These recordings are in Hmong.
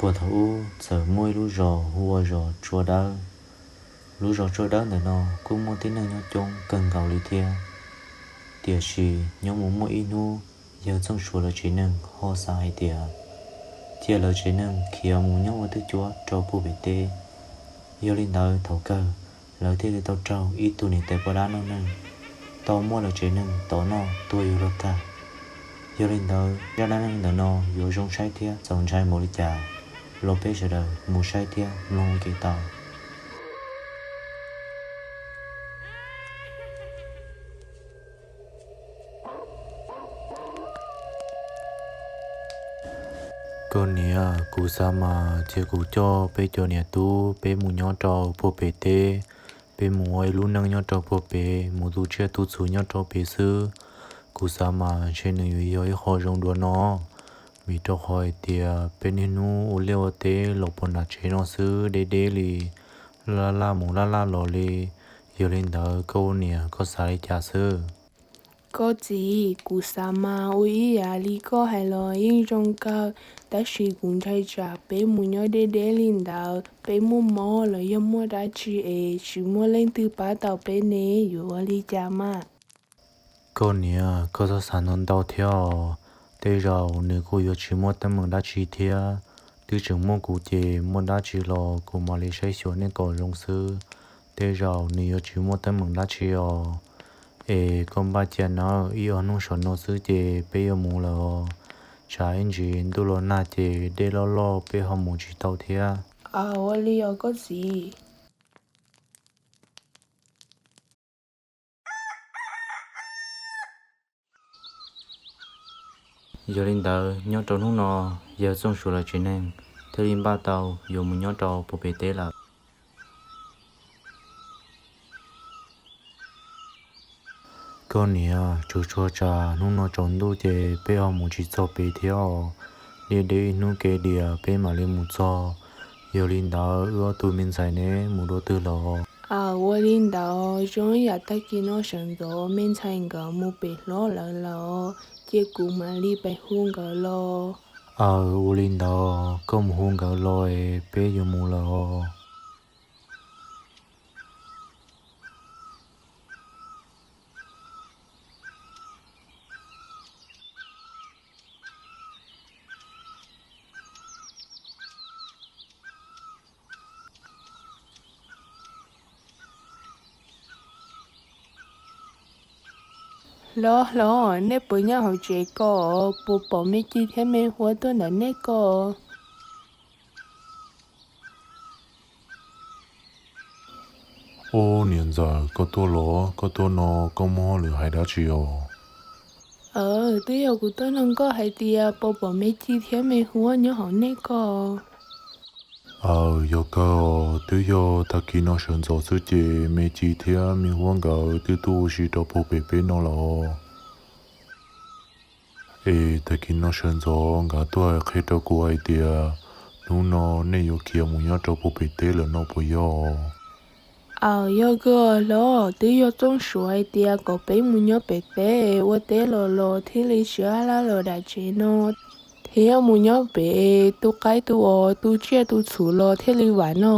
Puag thaum ub txawm muaj ib lub zos hu ua zos Tsua Dawb. Lub zos Tsua Dawb ntawm no kuj muaj tib neeg nyob coob kawg nkaus li thiab. Tiam sis nyob mus muaj ib hnub, yawg Txooj Suav lawv tsev neeg ho xav hais tias cia lawv tsev neeg khiav mus nyob ua twj cuab rau puag pem teb. Yog li ntawd thaum kawg lawv thiaj li tau raug ib tug niam tais poj dab noj neeg, tau muab lawv tsev neeg tom noj tuag yuav luag tag. Yog li ntawd zaj dab neeg ntawm no yuav zoo saib thiab txaus ntshai npaum li cas los peb sawv daws mus saib thiab mloog ua ke tau. Koj niam, kuv xav mas cia kuv coj peb cov niam tub peb mus nyob rau puag pem teb, peb mus ua ib lub neej nyob rau puag pem, mus tu tsiaj tu txhu nyob rau pem xwb. Kuv xav mas ntshe nws yuav yog ib qho zoo dua no, vim rau qhov hais tias peb niaj hnub ua liaj ua teb los puag nram tsev no xwb, deb deb li, laj laj mus laj laj los li. Yog li ntawd koj ua niam koj xav li cas xwb? Koj txiv, kuv xav mas ua ib yam li koj hais los yeej zoo kawg, tab sis kuv ntshai tsam peb mus nyob deb deb li ntawd, peb muaj mob los yog muaj dab tsi es tsis muaj leej twg pab tau peb ne, yuav ua li cas mas? Koj niam, koj txhob xav ntau ntau thiab os. Tej zaum nws kuj yuav tsis muaj teeb meem dab tsi thiab. Twb tseem muaj kuv ces muaj dab tsi los kuv mam li saib xyuas nej kom zoo xwb. Tej zaum nws yuav tsis muaj teeb meem dab tsi os. Es koj npaj cia nawb, ib ob hnub saum no xwb ces peb yuav mus lawm os. Tsam ib ntsis ntuj los nag ces dej loj loj peb ho mus tsis tau thiab. Aw, ua li os koj txiv. Yog li ntawd nyob rau hnub no, yawg Txooj Suav lawv tsev neeg thiaj li npaj tau yuav mus nyob rau puag pem teb lawm. Koj niam, tsuas tsuas tsam hnub no tsaus ntuj ces peb ho mus tsis txog pem thiab os. Deb deb ib hnub kev diam peb mam li mus txog. Yog li ntawd wb ob tug me ntxhais ne mus dua twg lawm? Aw, ua li ntawd zoo ib yam tag kis no sawv ntxov me ntxhais nkawd mus pem hlob lawv lawm, cia kuv mam li pem hu nkawd los. Aw, ua li ntawd koj mus hu nkawd los es peb yuav mus lawm os. Hlob, hlob, nej puas nyob hauv tsev ko? Puas pom me Ci thiab me Huab tuaj ntawm nej ko? Ob, niam ntxawm, koj tuaj los? Koj tuaj no koj muaj hauj lwm hais dab tsi os? Aw, twb yog kuv tuaj nug koj hais tias puas pom me Ci thiab me Huab nyob hauv nej ko? Aw, yog kawg os, twb yog tag kis no sawv ntxov xwb ces me Ci thiab me Huab nkawd twb tuaj ua si rau puag pem peb no lawm os. Es tag kis no sawv ntxov nkawd tuaj hais qhia rau kuv hais tias hnub no nej yuav khiav mus nyob rau puag pem teb lawm no puas yog? Aw, yog kawg hlob, twb yog Txooj Suav hais tias kom peb mus nyob pem teb, ua teb los los thiaj li tsis laj los dam tsev no, thiab mus nyob pem tu qaib tu os tu tsiaj tu txhu los thiaj li vam no.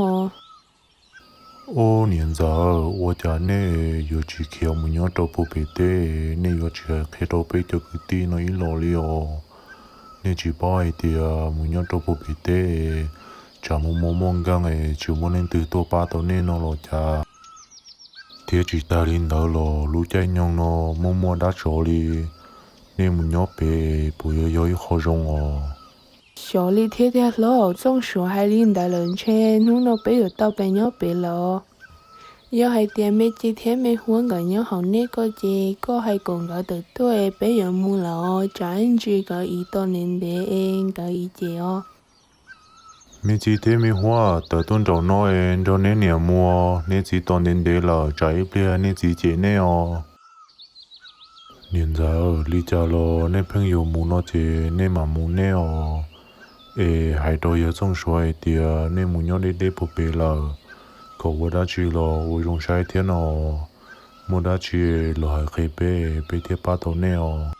Ob, niam ntxawm, ua cas nej yuav tsis khiav mus nyob rau puag pem teb, nej yuav tsis hais qhia rau peb cov kwv tij no ib los li os? Nej tsis paub hais tias mus nyob rau puag pem teb, tsam muaj mob muaj nkeeg es tsis muaj leej twg tuaj pab tau nej no los cas? Thiab tsis tag li ntawd los lub caij nyoog no muaj muaj dab tsov li, nej mus nyob pem puas yuav yog ib qho zoo os? Xyov li thiab tiag hlob, Txooj Suav hais li ntawd lawm ntshe hnub no peb yuav tau pes nyob pem lawm. Yog hais tias me Ci thiab me Huab nkawd nyob hauv nej ko ces koj hais kom nkawd tawm tuaj es peb yuav mus lawm os, tsam ib ntsis nkawd ib tos ntev ntev es nkawd ib cem os. Me Ci thiab me Huab, tawm tuaj nraum no es nrog neb niam mus, neb txiv tos ntev ntev lawm tsam ib pliag neb txiv cem nej os. Niam ntxawm, li cas los nej pheej yuav mus no ces nej mam mus nej os. Es hais rau yawg Txooj Suav hais tias nej mus nyob deb deb puag pem lawm, kom ua dab tsi los ua zoo saib thiab no. Muaj dab tsi los hais qhia peb, peb thiaj pab tau nej os.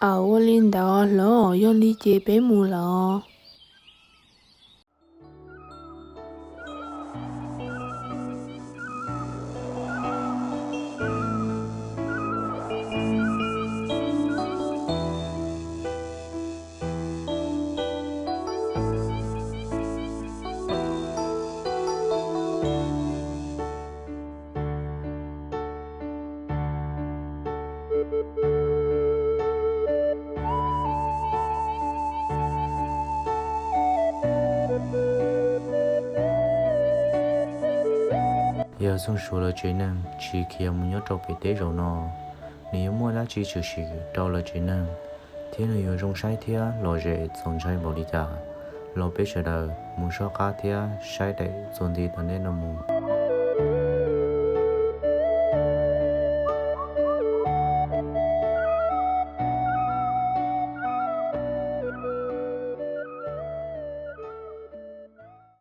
Aw, ua li ntawd hlob, yog li ces peb mus lawm os. Yog Txooj Suav lawv tsev neeg tsis khiav mus nyob rau pem teb zaum no, nws yuav muaj dab tsi tshwm sim rau lawv tsev neeg, thiab nws yuav zoo saib thiab lom zem txaus ntshai npaum li cas los peb sawv daws mus soj qab thiab saib daim txuas ntxiv tom ntej no mus.